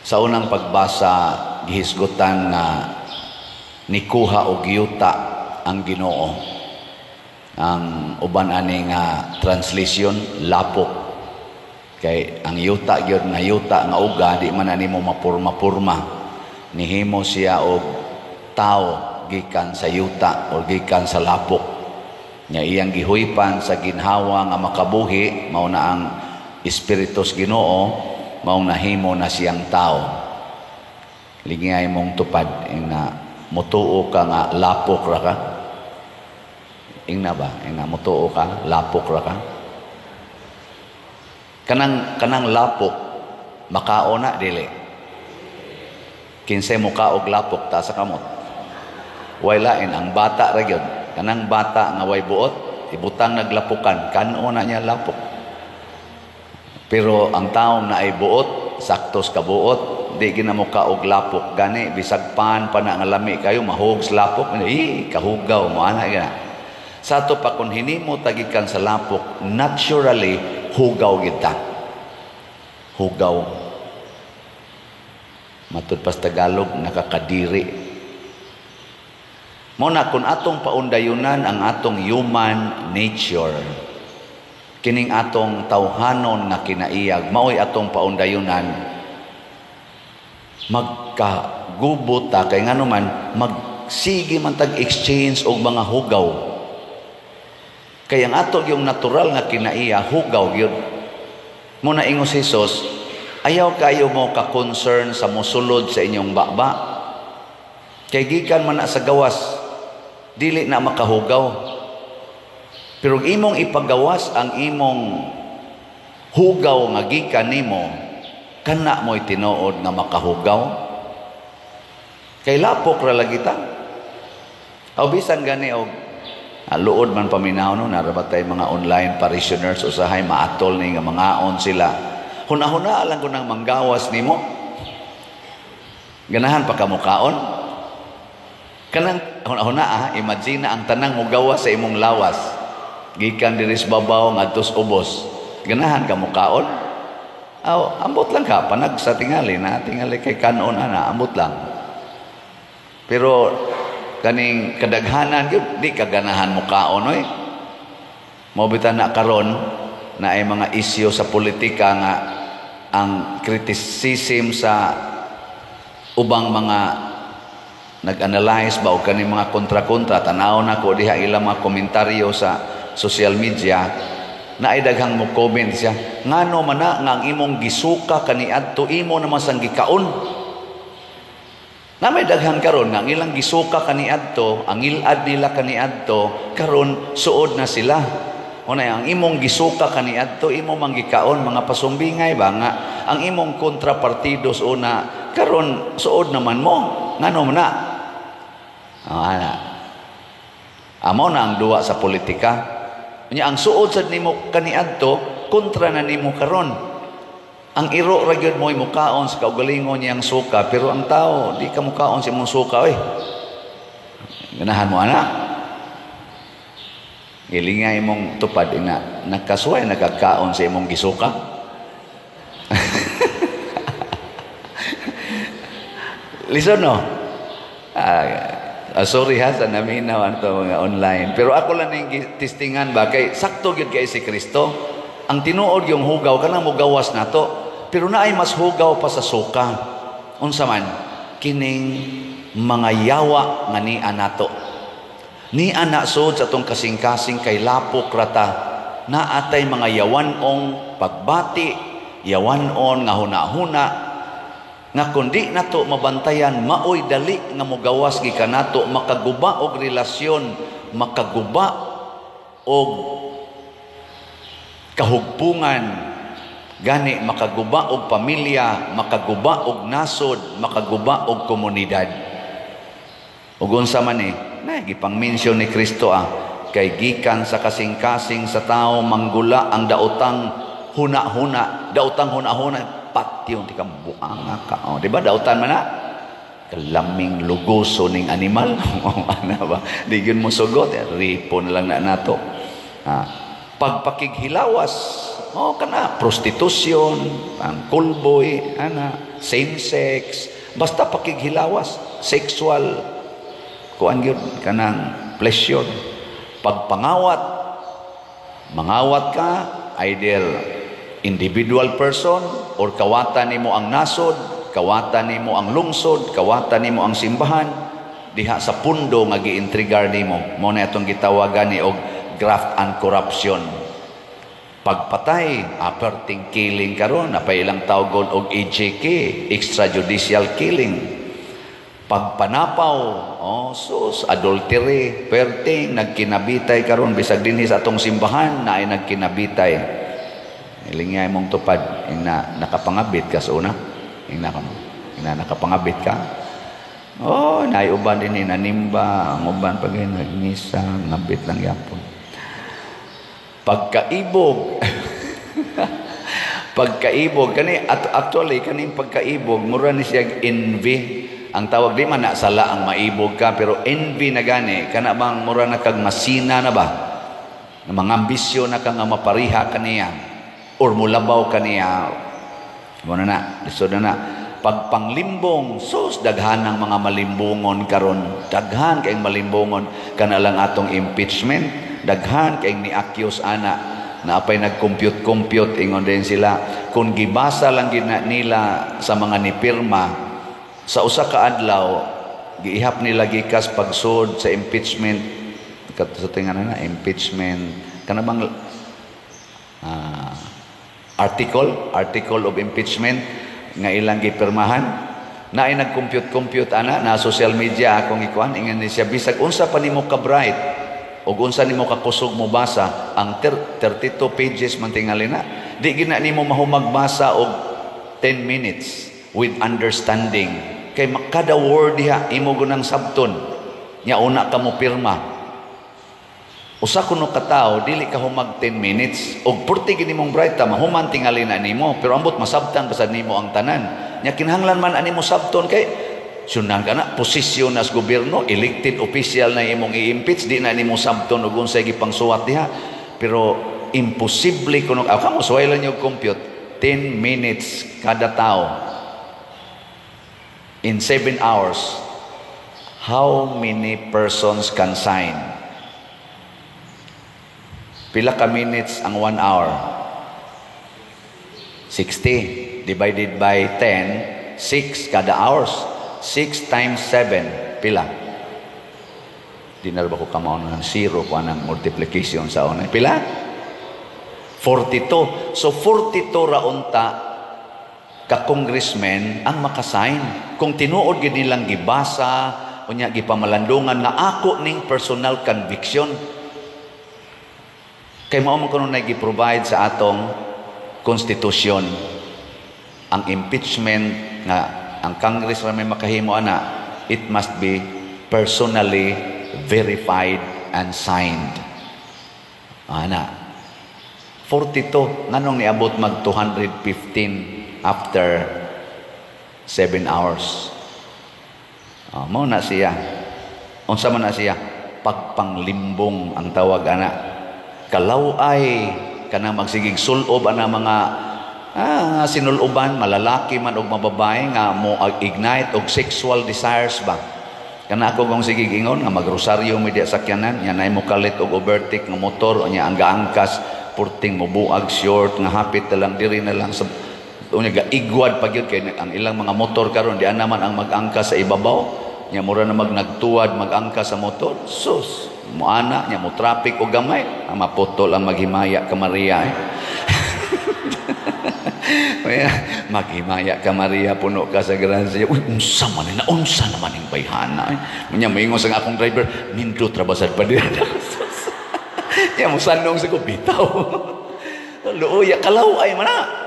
Sa unang pagbasa, gihisgutan nga nikuha og yuta ang Ginoo. Ang uban ani nga translation, lapok. Kay ang yuta gyud nga yuta nga uga, di man ani mo mapurma-purma. Nihimo siya og tao gikan sa yuta o gikan sa lapok. Nya iyang gihuypan sa ginhawa nga makabuhi, mao na ang espiritu sa Ginoo, maong nahimo na siyang tao. Lingay mong tupad ing na mutuo ka nga lapok ra ka. Ingna ba? Ingna mutuo ka, lapok ra ka. Kanang lapok makaon na, dili? Kinsay mukaog lapok, taas sa kamot? Way lain, ang bata ra gyud. Kanang bata nga way buot, ibutang naglapukan, kanon na niya lapok. Pero ang taong na ay buot, saktos kabuot, di gina mo kaog lapok. Gani, bisag pan pa na nga lami kayo, mahug sa lapok, eh, kahugaw mo, ana gina. Sa ato pa, kung hinimo tagikan sa lapok, naturally, hugaw kita. Hugaw. Matud pa sa Tagalog, nakakadiri. Mo na kung atong paundayunan ang atong human nature, kining atong tawhanon nga kinaiyag, maoy atong paundayunan, magkagubo ta kay ngano man magsige man tag exchange og mga hugaw. Kay ang ato yung natural nga kinaiya, hugaw gyud. Mo na ingon si Jesus, "Ayaw kayo mo ka-concern sa musulod sa inyong baba. Kay gikan man na sa gawas, dili na makahugaw. Pero imong ipagawas ang imong hugaw nga gikan nimo, kana mo'y tinuod nga makahugaw." Kay lapok ra lagi ta. Aw bisan gani og luod man paminaw, no, narabatay mga online parishioners, usahay maatol ni nga mangaon sila. Huna-huna lang ko nang manggawas nimo. Ganahan pa ka mukaon? Kanang huna-huna ah, imagine na ang tanang mugawas sa imong lawas. Gikan diri sa babaw ngadto sa ubos. Ganahan ka mukaon? Aw, ambot lang ka panag sa tingali na tingali kay kanon ana, ambot lang. Pero kaning kadaghanan gyud, di ka ganahan mukaon oy. Mao bitaw na karon na ay mga isyu sa politika nga ang criticism sa ubang mga nag-analyze ba o kaning mga kontra-kontra, tanaw na ko diha ilang mga komentaryo sa social media, na ay daghang mo comment siya, ngano man na nga ang imong gisuka kaniadto, imo naman sang gikaon. Na may daghan karon nga ang ilang gisuka kaniadto, ang ilad nila kaniadto, karon suod na sila. Una, ang imong gisuka kaniadto, imo mang gikaon, mga pasumbingay ba nga ang imong kontrapartidos una karon suod naman mo, ngano man na? Oh, ana. Amo na ang duwa sa politika. Unya ang suod sad nimo kaniadto, kontra na nimo karon. Ang iro ra gyud mo'y mukaon sa kaugalingon niyang suka, pero ang tao di ka mukaon sa imong suka oy. Ganahan mo ana? Gilingay mong tupad ina, nakasuway nagkakaon sa imong gisuka. Listen no. Sorry ha sa naminaw ato mga online. Pero ako lang ning testingan ba kay sakto gyud kay si Kristo. Ang tinuod yung hugaw kanang mogawas nato. Pero naay mas hugaw pa sa suka. Unsa man kining mga yawa nga nia nato. Nia na sud sa atong kasing-kasing kay lapok rata. Naatay mga yawanong pagbati, yawanon nga huna-huna nga kundi nato mabantayan, maoy dali nga mogawas gikan nato, makaguba og relasyon, makaguba og kahugpungan, gani makaguba og pamilya, makaguba og nasod, makaguba og komunidad. Ug unsa man ni na gipang-mention ni Kristo ah, kay gikan sa kasing-kasing sa tao manggula ang daotang huna-huna, daotang huna-huna patyon ti kang buanga ka. Oh, di ba dautan man na? Kalaming lugoso ning animal. Ana ba? Di gyud mo sugot, ripo na lang na nato. Ah. Pagpakighilawas, oh, kana prostitution, ang kulboy, ana, same sex, basta pakighilawas, sexual kuan gyud, kanang pleasure. Pagpangawat, mangawat ka either individual person or kawatan nimo ang nasod, kawatan nimo ang lungsod, kawatan nimo ang simbahan diha sa pundo nga giintrigar nimo. Mo na atong gitawagan ni og graft and corruption. Pagpatay, aperting killing karon, napay ilang tawgon og EJK, extrajudicial killing. Pagpanapaw, oh sus, adultery, perting, nagkinabitay karon bisag dinhi sa atong simbahan na ay nagkinabitay. Ilingay mong tupad, ina nakapangabit ka sa una. Ina ka mo. Ina nakapangabit ka. Oh, naay uban din nanimba, ang uban pag nagmisa, ngabit lang yapon. Pagkaibog. Pagkaibog kani, at actually kaning pagkaibog mura ni siya envy. Ang tawag, di man na sala ang maibog ka, pero envy na gani, kana bang mura na kag masina na ba? Na mga ambisyon na ka nga mapariha kaniya or mulabaw kaniya. Mo na na, lisod na na. Pagpanglimbong, sus, daghan ng mga malimbungon karon. Daghan kayong malimbungon. Kana lang atong impeachment, daghan kayong ni-accuse ana. Na apay nag-compute-compute, ingon din sila, kung gibasa lang gina nila sa mga nipirma, sa usa ka adlaw, giihap nila gikas pagsud sa impeachment, sa tingan na impeachment, kana bang article of impeachment nga ilang gipirmahan, na ay nag-compute-compute ana na social media akong ikuan, ingon ni siya, bisag unsa pa nimo ka bright ug unsa nimo ka kusog mo basa ang 32 pages man tingali na, di gina nimo mahumagbasa og 10 minutes with understanding, kay kada word diha imo gunang sabton, nya una ka mo pirma. Usa kuno ka tawo dili ka humag 10 minutes og purti gini mong bright ta mahuman tingali na nimo, pero ambot masabtan basad nimo ang tanan. Nya kinahanglan man ani mo sabton kay sunan ka na posisyon as gobyerno, elected official na imong i-impeach, di na nimo sabton og unsay gipangsuwat diha. Pero imposible kuno kamo suway lang yung compute 10 minutes kada tao in 7 hours, how many persons can sign? Pila ka minutes ang 1 hour? 60 divided by 10, 6 kada hours. 6 times 7, pila? Di na ba ko kamao ng zero ko ang multiplication sa una. Pila? 42. So 42 ra unta ka congressman ang makasign. Kung tinuod gid nilang gibasa, unya gipamalandungan nga ako ning personal conviction. Kay mao man kuno na gi-provide sa atong konstitusyon ang impeachment nga ang Congress ra may makahimo ana, it must be personally verified and signed. Ana. 42, nganong niabot mag 215 after 7 hours? Oh, mao na siya. Unsa man na siya? Pagpanglimbong ang tawag ana. Kalaw ay kanang magsigig sulob ana mga sinuloban, malalaki man og mababae nga mo ignite og sexual desires ba. Kana ako kung sigig ingon nga magrosaryo mi diya sakyanan, nya nay mo kalit og overtake nga motor, nya ang gaangkas purting mobuag short nga hapit na lang diri na lang sa unya gaigwad pa gyud kay ang ilang mga motor karon di naman ang mag-angkas sa ibabaw, nya mura na mag nagtuwad mag-angkas sa motor, sus moana nya mo traffic og gamay, ang maputol ang maghimaya ka Maria eh. Maghimaya ka Maria, puno ka sa grasya. Uy, unsa man na, unsa naman ning bayhana eh. Nya moingon sa akong driver, nindot ra basad pa diri. Nya mo sanong sa ko bitaw. Luoya kalaw ay mana.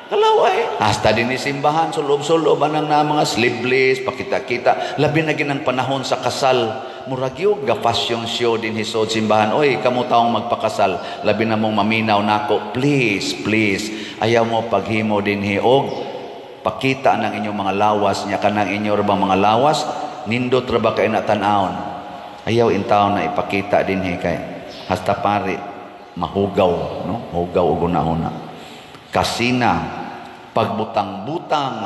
Kalaw ay. Hasta din ni simbahan sulob-sulob anang na mga sleeveless pakita-kita, labi na ginang panahon sa kasal. Murag yung ga fashion show din hisod simbahan. Oy, kamo taong magpakasal, labi na mong maminaw nako. Please, please, ayaw mo paghimo din hiog pakita ng inyong mga lawas nya kanang inyo ra bang mga lawas nindot ra ba kay na tan-awon. Ayaw intaw na ipakita din hi kay hasta pare. Mahugaw, no? Hugaw og hunahuna. Kasina, pagbutang-butang.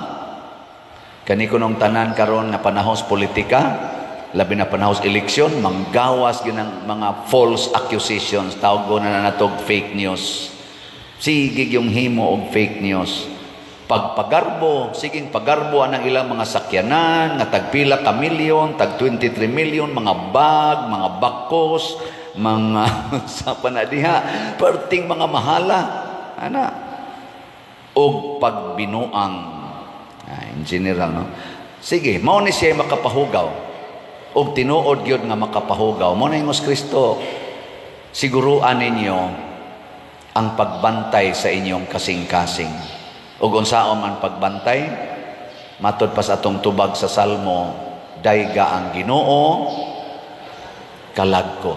Kani kunong tanan karon nga panahon sa politika, labi na panahon sa eleksyon, manggawas gyud ang mga false accusations, tawag na natog fake news. Sige yung himo og fake news. Pagpagarbo, siging pagarbo anang ilang mga sakyanan, nga tagpila ka milyon, tag 23 million, mga bag, mga bakos, mga sa panadiha, perting mga mahala. Ana. Og pagbinuang. Ah, in general, no? Sige, mao ni siya makapahugaw. Og tinuod gyud nga makapahugaw. Mao na ingos Kristo, siguruan ninyo ang pagbantay sa inyong kasing-kasing. Ug unsaon man pagbantay? Matod pa sa atong tubag sa Salmo, "Dayga ang Ginoo, kalag ko."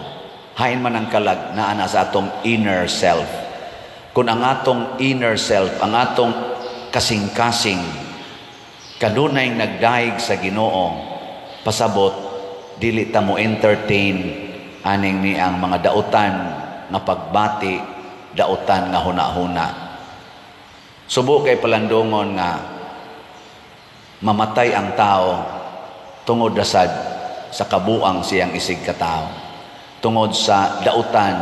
Hain man ang kalag, naa na sa atong inner self. Kung ang atong inner self, ang atong kasing-kasing, kanunay nagdaig sa Ginoo, pasabot, dili ta mo entertain aning ni ang mga dautan nga pagbati, dautan nga huna-huna. Subo kay palandungon nga mamatay ang tao tungod dasad sa kabuang siyang isig katao. Tungod sa dautan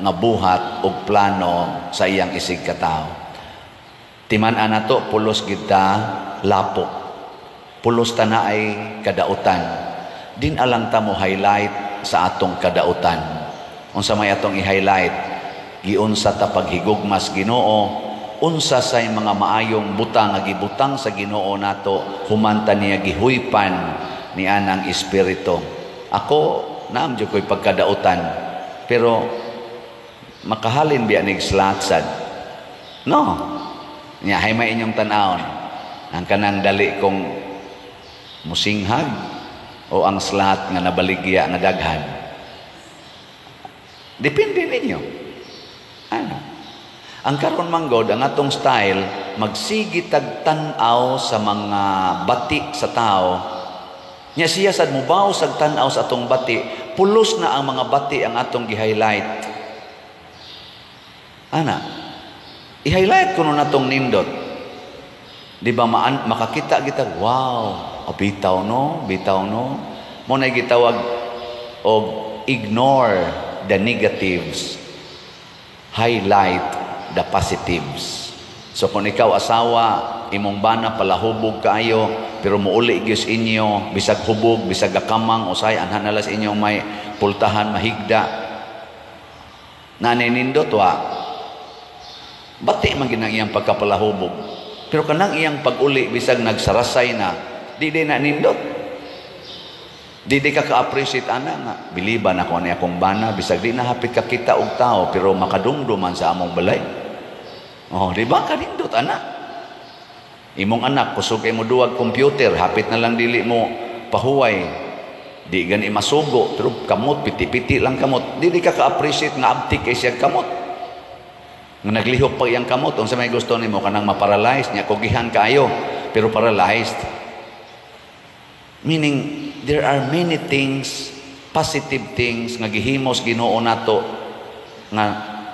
nga buhat og plano sa iyang isig katao. Timan-an nato, pulos kita lapok. Pulos ta na ay kadautan. Din alang ta mo highlight sa atong kadautan. Unsa may atong i-highlight? Giunsa ta paghigugmas Ginoo, unsa say mga maayong butang nga gibutang sa Ginoo nato human ta niya gihuypan ni anang espiritu. Ako, naam jud ko'y pagkadautan, pero makahalin biya nig slatsad. No. Nya hay may inyong tan-awon. Ang kanang dali kong musinghag o ang slat nga nabaligya nga daghan. Depende ninyo. Ano? Ang karon manggod, ang atong style, magsigi tag tan-aw sa mga bati sa tao. Nya siya sad mubaw sa tan-aw sa atong bati, pulos na ang mga bati ang atong gi-highlight. Ana, i-highlight kuno natong nindot. Di ba maan, makakita kita, "Wow, oh, bitaw no, bitaw no." Mo na gitawag og ignore the negatives, highlight the positives. So kung ikaw asawa, imong bana palahubog kaayo, pero muuli gyud inyo, bisag hubog, bisag gakamang, usay anhan nalas inyong may pultahan mahigda. Nanay nindot wa. Bati man ginang iyang pagkapalahubog. Pero kanang iyang pag-uli, bisag nagsarasay na, di di na nindot. Di di ka ka-appreciate ana nga biliban ako ni akong bana, bisag di na hapit ka kita og tao, pero makadumduman sa among balay. Oh, di ba kanindot ana? Imong anak kusog kay mo duwag computer, hapit na lang dili mo pahuway. Di gani masugo, pero kamot piti-piti lang kamot. Di di ka ka-appreciate nga abtik kay siya kamot. Nga naglihok pa iyang kamot, unsa may gusto nimo, kanang ma-paralyze niya, kugihan kaayo, pero paralyzed. Meaning, there are many things, positive things nga gihimos Ginoo nato nga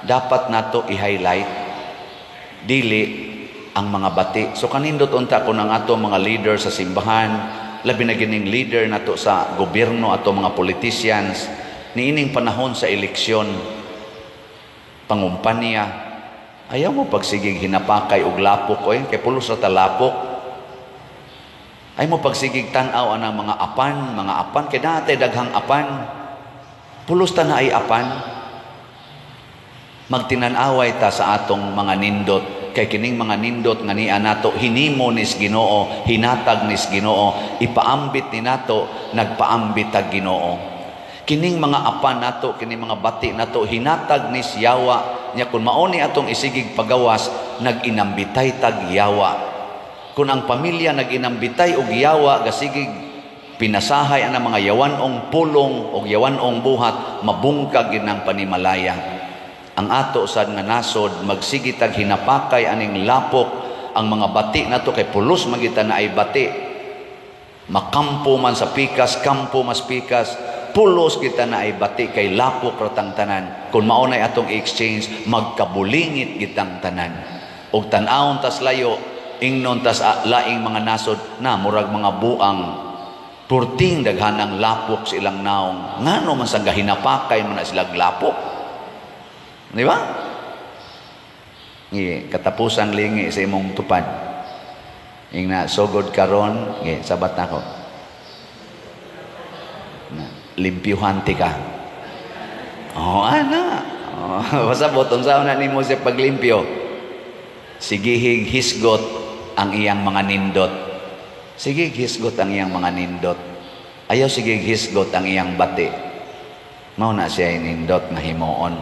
dapat nato i-highlight, dili ang mga bati. So kanindot unta kun ang ato mga leader sa simbahan, labi na gining leader nato sa gobyerno, ato mga politicians, niining panahon sa eleksyon, pangumpanya, ayaw mo pagsigig hinapakay og lapok oy, kay pulos ra ta lapok. Ay mo pagsigig tan-aw anang mga apan kay dati daghang apan. Pulos ta na ay apan. Magtinan-away ta sa atong mga nindot, kay kining mga nindot nga niya nato hinimo nis Ginoo, hinatag nis Ginoo, ipaambit ni nato, nagpaambit tag Ginoo. Kining mga apan nato, kining mga bati nato, hinatag nis yawa nya. Kun mao ni atong isigig pagawas, nag-inambitay tag yawa. Kung ang pamilya nag-inambitay og yawa, gasigig pinasahay ang mga yawanong pulong og yawanong buhat, mabungkag gid ang panimalaya. Ang ato sad nga nasod, magsige tag hinapakay aning lapok, ang mga bati nato, kay pulos magita na ay bati. Makampo man sa pikas, kampo mas pikas, Pulos kita naay bati kay lapok ratang tanan. Kung mao nay atong exchange, magkabulingit kitang tanan. Og tan-awon tas layo, ingnon tas laing mga nasod na murag mga buang, purting daghanang lapok sa ilang naong. Ngano man sa gahinapakay man na sila lapok, di ba? Ngi, katapusang lingi sa imong tupad. Ingna sugod karon, ngi, sabat nako. Na, limpyuhan ti ka. Oh, ana. Oh, pasabot unsa na nimo siya paglimpyo? Sigihig hisgot ang iyang mga nindot. Sige, hisgot ang iyang mga nindot. Ayaw sige hisgot ang iyang bati. Mao na siya nindot nga himuon.